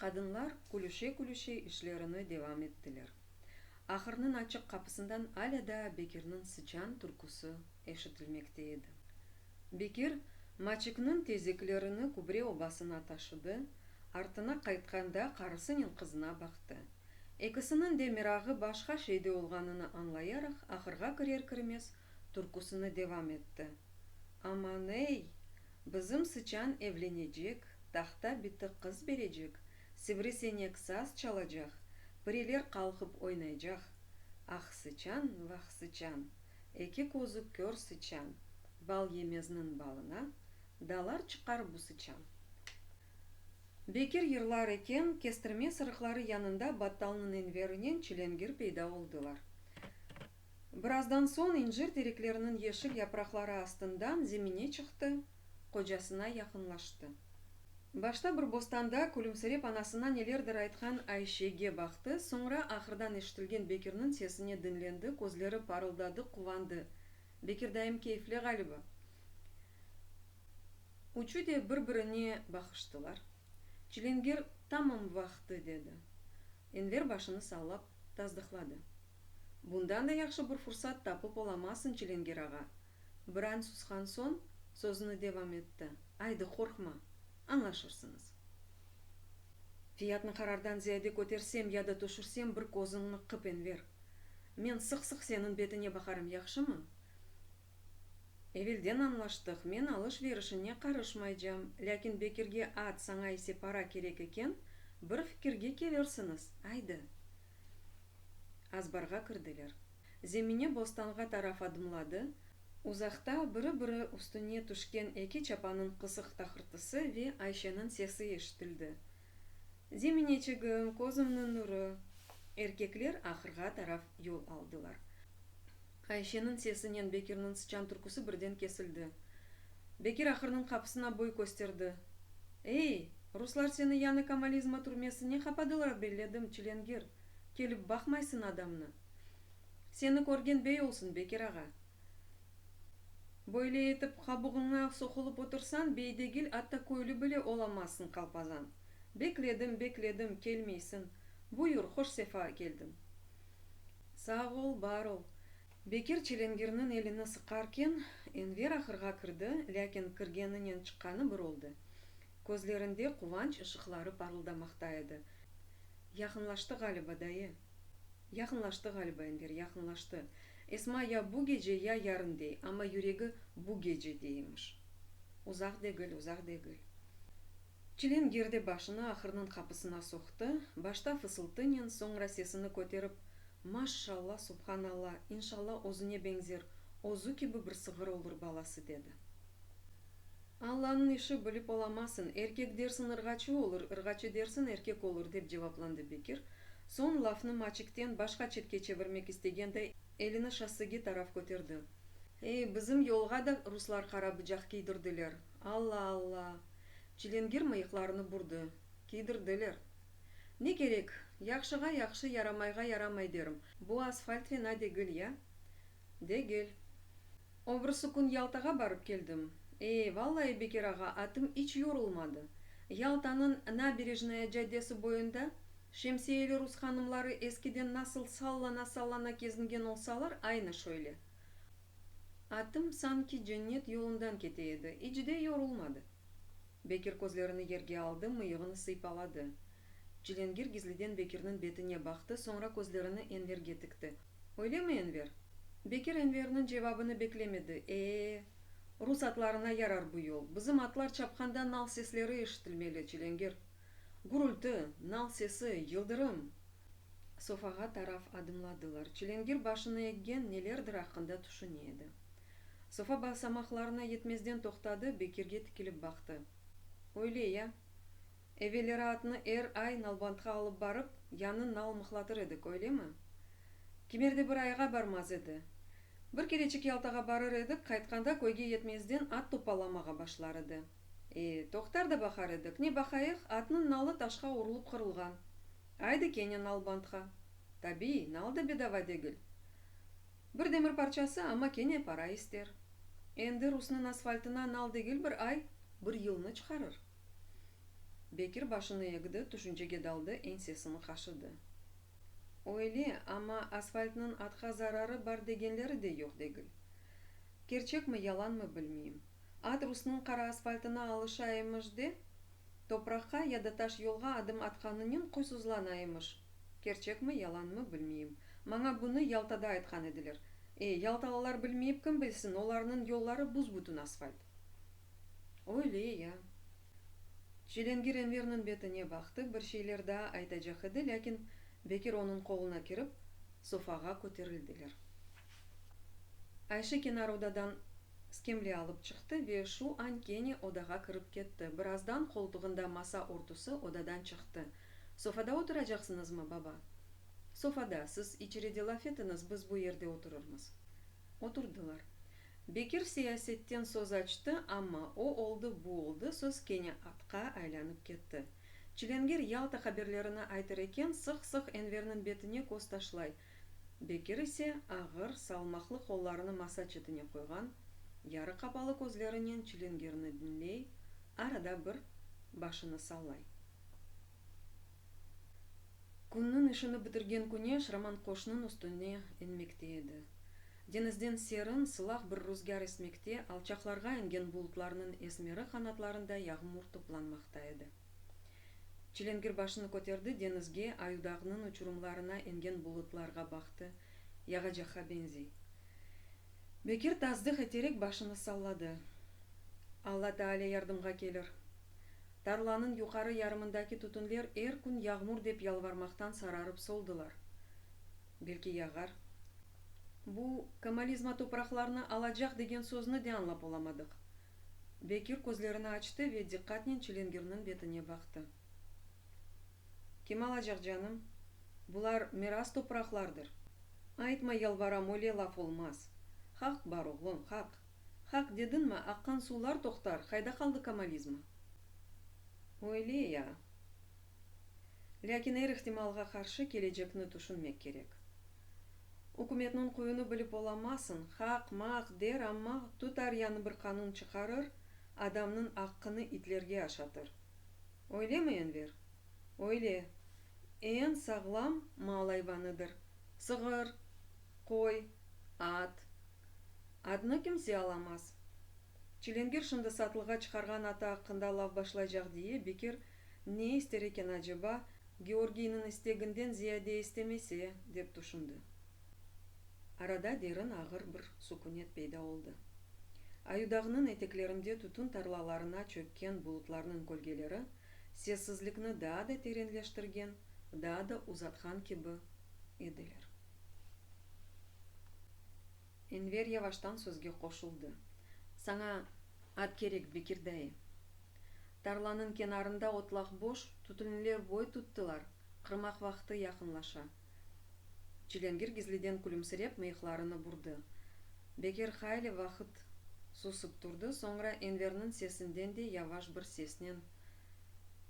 Qadınlar külüşe-külüşe işlerini devam ettiler. Ahırnıñ açıq qapısından alâ daa Bekirniñ sıçan türküsi eşitilmekte edi. Bekir Maçikniñ tezeklerini kübre obasına taşıdı, artına qaytqanda qarısınen qızına baqtı. Ekisiniñ de merağı başqa şeyde olğanını añlayaraq ahırğa kirer-kirmez türküsini devam etti, Aman-ey, bizim sıçan evlenecek, tahta biti qız berecek, sivrisenek saz çalacaq, pireler qalqıp oynaycaq. Ah, sıçan, vah, sıçan, eki közü kör sıçan, bal yemezniñ balına dalar çıqar bu sıçan. Bekir yırlar eken, kestirme sırıqları yanında Battalnıñ Enverinen Çilengir peyda oldılar. Birazdan soñ incir terekleriniñ yeşil yapraqları astından Zemine çıqtı, qocasına yaqınlaştı. Başta bir bostanda külümsirep anasına nelerdir aytqan Ayşege baqtı, soñra ahırdan eşitilgen Bekirniñ sesine diñlendi, közleri parıldadı, quvandı. Bekir dayım keyfli ğaliba. Üçü de bir-birine baqıştılar. Çilingir, Tamam vaqtı, dedi. Enver başını sallap, tasdıqladı. Bundan da yahşı bir fursat tapıp olamazsıñ, Çilingir ağa. Bir an susqan soñ, sözüni devam etti, Aydı, qorqma, añlaşırsıñız. Fiyatnı qarardan ziyade kötersem ya da tüşürsem bir közüñni qıp, Enver. Men sıq-sıq seniñ betine baqarım, yahşımı? Evelden añlaştıq, men alış-verişine qarışmaycam, lâkin Bekirge at, saña ise para kerek eken, bir fikirge kelirsiñiz, aydı. Azbarğa kirdiler. Zemine bostanğa taraf adımladı, uzaqta biri-biri üstüne tüşken eki çapanıñ qısıq taqırtısı ve Ayşeniñ sesi eşitildi, Zemineçigim, közümniñ nurı! Erkekler ahırğa taraf yol aldılar. Ayşeniñ sesinen Bekirniñ sıçan türküsi birden kesildi. Bekir ahırnıñ qapısına boy kösterdi. Ey, ruslar seni yañı komalizma türmesine qapadılar belledim, çilengir, kelip baqmaysıñ adamnı. Seni körgen bey olsun, Bekir ağa. Böyle etip qabuğıña soqulıp otursañ, bey degil, atta köylü bile olamazsıñ, qalpazan. Bekledim, bekledim, kelmeysiñ. Buyur, hoş sefa keldiñ. Sağ ol, bar ol. Bekir Çilingirniñ elini sıqarken, Enver ahırğa kirdi, lâkin kirgeninen çıqqanı bir oldı. Közlerinde quvanç ışıqları parıldamaqta edi. Yaqınlaştı ğaliba, dayı. Yaqınlaştı ğaliba, Enver, yaqınlaştı. Esma ya bu gece, ya yarın dey, amma yüregi bu gece dey emiş. Uzaq degil, uzaq degil. Çilingir de başını ahırnıñ qapısına soqtı, başta fısıltınen, soñra sesini köterip, Maşşalla, subhanalla, inşalla özüne beñzer, özü kibi bir sığır olur balası, dedi. Allanıñ işi, bilip olamazsıñ, erkek dersiñ ırğaçı olur, ırğaçı dersiñ erkek olur, dep cevaplandı Bekir, soñ lafnı Maçikten başqa çetke çevirmek istegenday elini şossege taraf köterdi. Ey, bizim yolğa da ruslar qara bıcaq kiydirdiler, Alla-alla! Çilingir mıyıqlarını burdı. Kiydirdiler. Ne kerek, yahşığa yahşı, yaramayğa yaramay derim. Bu asfalt fena degil, ya? Degil. O birisi kün Yaltağa barıp keldim. Ey, vallai, Bekir ağa, atım iç yorulmadı. Yaltanıñ Naberejnaya caddesi boyunda şemsiyeli rus hanımları eskiden nasıl sallana-sallana kezingen olsalar, aynı şöyle. Atım sanki cennet yolundan kete edi, iç de yorulmadı. Bekir közlerini yerge aldı, mıyığını sıypaladı. Çilengir gizliden Bekirniñ betine baqtı, soñra közlerini Enverge tikti. Öylemi, Enver? Bekir Enverniñ cevabını beklemedi, E-e, rus atlarına yarar bu yol. Bizim atlar çapqanda nal sesleri eşitilmeli, Çilengir. Gürülti, nal sesi, yıldırım! Sofağa taraf adımladılar. Çilengir başını eggen, nelerdir aqqında tüşüne edi. Sofa basamaqlarına yetmezden toqtadı, Bekirge tikilip baqtı. Öyle ya. Evelleri atnı er ay nalbantqa alıp barıp, yañı nal mıhlatır edik, öylemi? Kimerde bir ayğa barmaz edi. Bir kereçik Yaltağa barır edik, qaytqanda köyge yetmezden at topallamağa başlar edi. E, toqtar da baqar edik, ne baqayıq, atnıñ nalı taşqa urulıp qırılğan. Aydı kene nalbantqa. Tabiiy, nal da bedava degil. Bir demir parçası, amma kene para ister. Endi rusnıñ asfaltına nal degil bir ay, bir yılnı çıqarır. Bekir başını egdi, tüşüncege daldı, eñsesini qaşıdı. Öyle, amma asfaltnıñ atqa zararı bar degenleri de yoq degil. Kerçekmi, yalanmı bilmeyim. At rusnıñ qara asfaltına alışa emiş de, topraqqa ya da taş yolğa adım atqanınen quysuzlana emiş. Kerçekmi, yalanmı bilmeyim. Maña bunı Yaltada aytqan ediler. E, yaltalılar bilmeyip kim bilsin, olarnıñ yolları büs-bütün asfalt. Öyle ya. Çilengir Enverniñ betine baqtı, bir şeyler daa aytacaq edi, lâkin Bekir onıñ qoluna kirip, sofağa köterildiler. Ayşe kenar odadan skemle alıp çıqtı ve şu añ kene odağa kirip ketti. Birazdan qoltuğında masa örtüsi odadan çıqtı. Sofada oturacaqsıñızmı, baba? Sofada, siz içeride laf etiñiz, biz bu yerde oturırmız. Oturdılar. Bekir siyasetten söz açtı, amma o oldı, bu oldı, söz kene atqa aylanıp ketti. Çilengir Yalta haberlerini aytır eken, sıq-sıq Enverniñ betine köz taşlay, Bekir ise ağır, salmaqlı qollarını masa çetine qoyğan, yarı qapalı közlerinen Çilengirni diñley, arada bir başını sallay. Künniñ işini bitirgen küneş Romanqoşnıñ üstüne enmekte edi. Deñizden serin, sılaq bir ruzgâr esmekte, alçaqlarğa engen bulutlarnıñ esmeri qanatlarında yağmur toplanmaqta edi. Çilengir başını köterdi, deñizge, Ayudağnıñ uçurımlarına engen bulutlarğa baqtı, yağacaqqa beñzey. Bekir tasdıq eterek başını salladı. Alla Taalâ yardımğa kelir. Tarlanıñ yuqarı yarımındaki tütünler er kün yağmur dep yalvarmaqtan sararıp soldılar. Belki yağar. Bu, komalizma topraqlarnı alacaq degen sözni de añlap olamadıq. Bekir közlerini açtı ve diqqatnen Çilengirniñ betine baqtı. Kim alacaq, canım? Bular miras topraqlardır. Aytma, yalvaram, öyle laf olmaz. Haq bar, oğlum, haq. Haq dediñmi, aqqan suvlar toqtar, qayda qaldı komalizma? Öyle ya. Lâkin er ihtimalğa qarşı kelecekni tüşünmek kerek. Ükümetniñ quyunı bilip olamazsıñ, haq, maq der, amma tutar yañı bir qanun çıqarır, adamnıñ aqqını itlerge aşatır. Öylemi, Enver? Öyle. Eñ sağlam mal ayvanıdır. Sığır, qoy, at. Atnı kimse alamaz. Çilengir şimdi satlığa çıqarğan atı aqqında laf başlaycaq diye Bekir ne ister eken aceba, Georgiyniñ isteginden ziyade istemese, dep tüşündi. Arada derin ağır bir sukünet peyda oldı. Ayudağnıñ eteklerinde tütün tarlalarına çökken bulutlarnıñ kölgeleri sessizlikni daa da terenleştirgen, daa da uzatqan kibi ediler. Enver yavaştan sözge qoşuldı. Saña at kerek, Bekir dayı. Tarlanıñ kenarında otlaq boş, tütünler boy tuttılar, qırmaq vaqtı yaqınlaşa. Çilengir gizliden külümsirep mıyıqlarını burdı. Bekir hayli vaqıt susıp turdı, soñra Enverniñ sesinden de yavaş bir sesnen,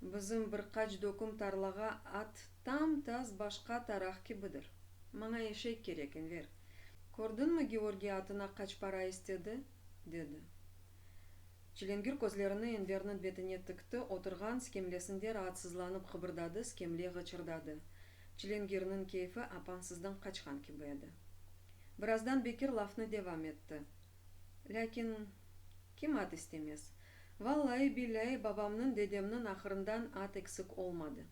Bizim bir qaç döküm tarlağa at tam-tas başqa taraq kibidir. Maña eşek kerek, Enver. Kördiñmi, Georgiy atına qaç para istedi? dedi. Çilengir közlerini Enverniñ betine tikti, oturğan skemlesinde raatsızlanıp qıbırdadı, skemle ğıçırdadı. Çilengirniñ keyfi apansızdan qaçqan kibi edi. Birazdan Bekir lafnı devam etti. Lâkin kim at istemez? Vallai-billâi, babamnıñ, dedemniñ ahırından at eksik olmadı.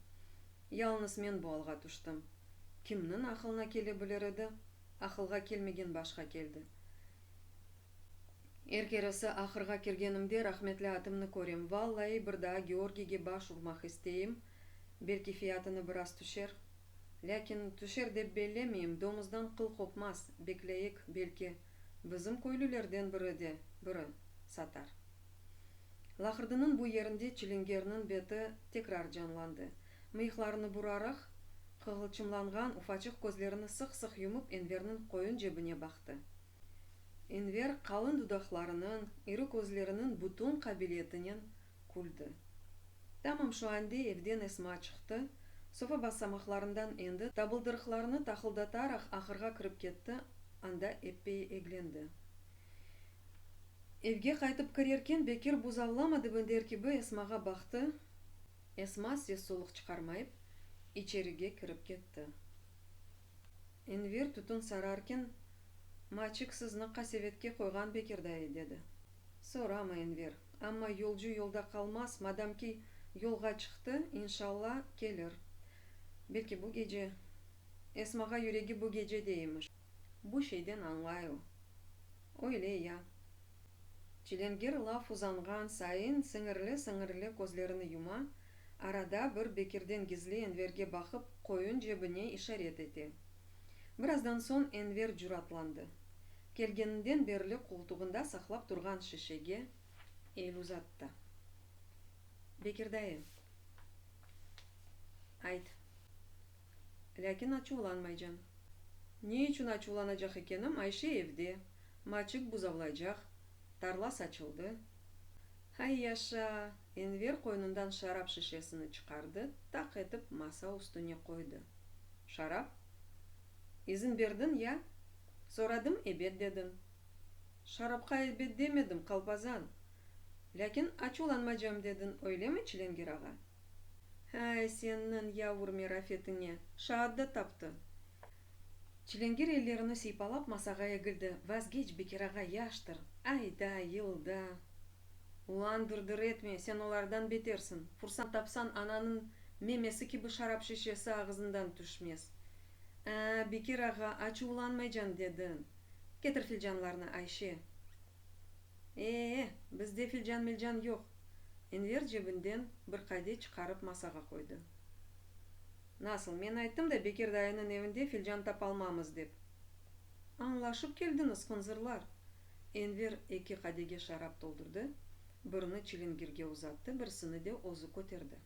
Yalıñız men bu alğa tüştim. Kimniñ aqılına kele bilir edi? Aqılğa kelmegen başqa keldi. Er keresi ahırğa kirgenimde rahmetli atımnı körem. Vallai, bir daa Georgiyge baş urmaq isteyim, belki fiyatını biraz tüşer. Lâkin tüşer dep bellemeyim, domuzdan qıl qopmaz, bekleyik, belki, bizim köylülerden biri de biri satar. Laqırdınıñ bu yerinde Çilingerniñ beti tekrar canlandı. Mıyıqlarını buraraq, qığılçımlanğan ufaçıq közlerini sıq-sıq yumıp Enverniñ qoyun cebine baqtı. Enver qalın dudaqlarınıñ, iri közleriniñ bütün qabiliyetinen küldi. Tamam şu ande evden Esma çıqtı, sofa basamaqlarından endi, tabıldırıqlarını taqıldataraq ahırğa kirip ketti, anda eppeyi eglendi. Evge qaytıp kirerken Bekir buzavlamadı der kibi Esmağa baqtı. Esma ses-soluq çıqarmayıp, içerige kirip ketti. Enver tütün sararken, Maçik sizni qasevetke qoyğan Bekir dayı, dedi. Sorama, Enver, amma yolcu yolda qalmaz, madamki yolğa çıqtı, inşalla, kelir. Belki bu gece. Esmağa yüregi bu gece dey emiş. Bu şeyden añlay o. Öyle ya. Çilengir laf uzanğan sayın siñirli-siñirli közlerini yuma, arada bir Bekirden gizli Enverge baqıp qoyun cebine işaret ete. Birazdan soñ Enver cüratlandı. Kelgeninden berli qoltuğında saqlap turğan şişege el uzattı. Bekir dayı, ayt. Lâkin açuvlanmaycañ. Ne içün açuvlanacaq ekenim, Ayşe evde, maçik buzavlaycaq, tarla saçıldı. Hay yaşa! Enver qoynundan şarap şişesini çıqardı, taq etip masa üstüne qoydı. Şarap? İzin berdiñ ya? Soradım, ebet dediñ. Şarapqa ebet demedim, qalpazan. Lâkin açuvlanmacam dediñ, öylemi, Çilengir ağa? Ay, senniñ yavur merafetiñe, şaat da taptı. Çilengir ellerini sıypalap masağa egildi, Vazgeç, Bekir ağa, yaştır. Ayda, yılda. Ulan, dırdır etme, sen olardan betersiñ. Fursat tapsañ, ananıñ memesi kibi şarap şişesi ağızından tüşmez. A, Bekir ağa, açuvlanmaycañ dediñ. Ketir filcanlarnı, Ayşe. E-e, bizde filcan-milcan yoq. Enver cebinden bir qade çıqarıp masağa qoydı. Nasıl, men ayttım da Bekir dayınıñ evinde filcan tapalmamız dep. Añlaşıp keldiñiz, hınzırlar! Enver eki qadege şarap toldurdı, birini çilingirge uzattı, birisini de özü köterdi.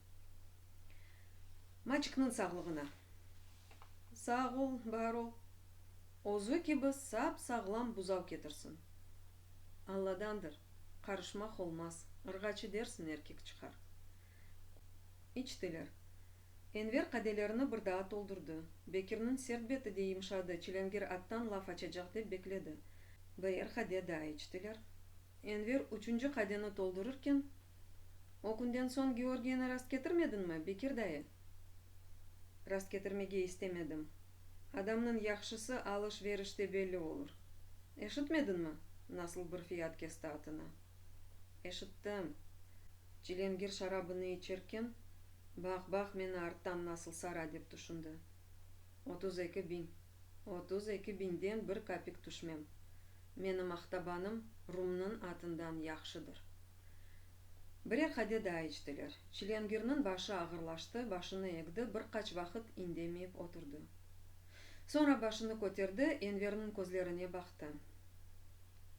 Maçikniñ sağlığına! Sağ ol, bar ol! Özü kibi sap-sağlam buzav ketirsin. Alladandır, qarışmaq olmaz, ırğaçı dersiñ erkek çıqar. İçtiler. Enver qadelerini bir daa toldurdı. Bekirniñ sert beti de yımşadı, çilengir attan laf açacaq dep bekledi. Birer qade daa içtiler. Enver üçünci qadeni toldurırken, O künden soñ Georgiyni rastketirmediñmi, Bekir dayı? Rastketirmege istemedim. Adamnıñ yahşısı alış-verişte belli olur. Eşitmediñmi, nasıl bir fiyat kesti atına? Eşittim. Çilengir şarabını içerken, baq-baq meni arttan nasıl sara dep tüşündi. 32 biñ. 32 biñden bir kapik tüşmem. Menim Aqtabanım rumnıñ atından yahşıdır. Birer qade daa içtiler. Çilengirniñ başı ağırlaştı, başını egdi, bir qaç vaqıt indemeyip oturdı. Soñra başını köterdi, Enverniñ közlerine baqtı.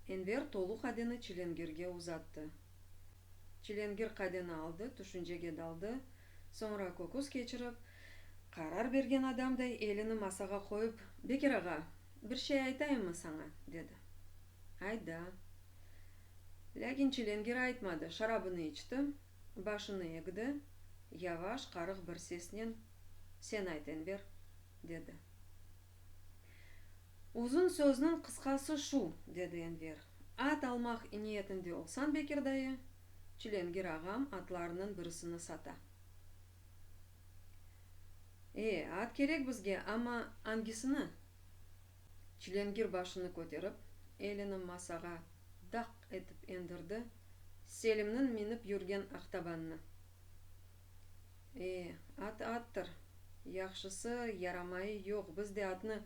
Enver tolu qadeni Çilengirge uzattı. Çilengir qadeni aldı, tüşüncege daldı, soñra köküs keçirip, qarar bergen adamday elini masağa qoyıp, Bekir ağa, bir şey aytayımmı saña? dedi. Ayda. Lâkin Çilengir aytmadı, şarabını içti, başını egdi, yavaş, qarıq bir sesnen, Sen ayt, Enver, dedi. Uzun sözniñ qısqası şu, dedi Enver, at almaq niyetinde olsañ, Bekir dayı, Çilengir ağam atlarınıñ birisini sata. E, at kerek bizge, amma angisini? Çilengir başını köterip, elini masağa daq etip endirdi, Selimniñ minip yürgen Aqtabannı. E, at attır. Yahşısı, yaramayı yoq, biz de atnı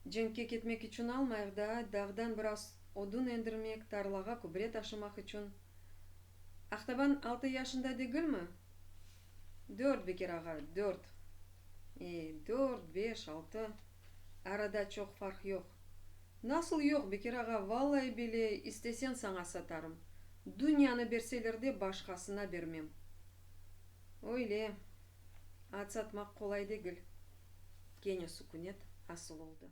cenkke ketmek içün almayıq da, dağdan biraz odun endirmek, tarlağa kübre taşımaq içün. Aqtaban altı yaşında degilmi? Dört, Bekir ağa, dört. E, dört, beş, altı. Arada çoq farq yoq. Nasıl yoq, Bekir ağa, vallahi-billâi, istesen saña satarım. Dünyanı berseler de başqasına bermem. Öyle, at satmaq qolay degil. Kene sukünet asıl oldı.